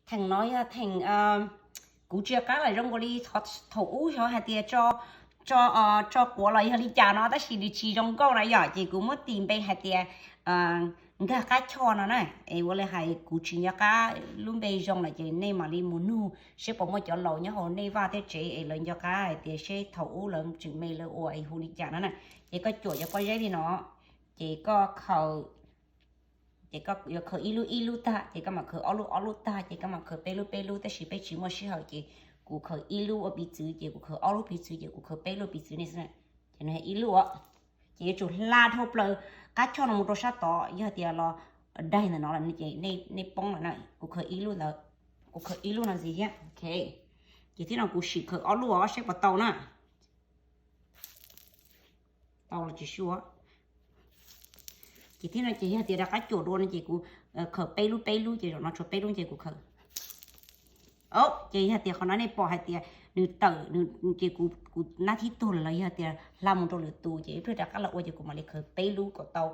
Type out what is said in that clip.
Theem no yog theem, kuv tsis nco qab lawm, zoo nkaus li thaum ub xyov hais tias tso quav los yog li cas no, tab sis nws tsis zoo nkauj na yom, ces kuv muab tis npe hais tias nkag qab choj no na. Es ua li hais kuv tsis nco qab lub npe zoo lawm ces nej mam li mus nug seb puas muaj cov laus nyob hauv nej vaj tej tsev es lawv nco qab hais tias seb thaum ub lawv tseem me lawv ua es hu li cas no na. Ces koj cuam cov pob zeb li no, ces koj khaws, ces koj yuav khaws ib lub ib lub tag, ces koj mam khaws ob lub ob lub tag, ces koj mam khaws peb lub peb lub, tab sis peb tsis muaj sij hawm ces kuv khaws ib lub ua piv txwv, ces kuv khaws ob lub piv txwv, ces kuv khaws peb lub piv txwv ne xwb. Ces nws ib lub os, ces yuav tsum hla dhau plaws qab choj no mus rau sab tod, yog tias los daig ntawm no lawm ces nej poob lawm na. Kuv khaws ib lub ntawd, kuv khaws ib lub no ntxiv thiab. Ces thiab no kuv sim khaws ob lub os seb puas tau na. Tau los tsis sua. Ces thiab no ces yog tias rov qab cuam dua no ces kuv khaws peb lub peb lub, ces zaum no tshuav peb lub ces kuv khaws. Ces yog tias qhov no nej pom hais tias nws tawm ces kuv nab thib tuag lawm los yog tias hla mus rau lwm tus ces ib pliag rov qab los ua ces kuv mam li khaws peb lub kom tau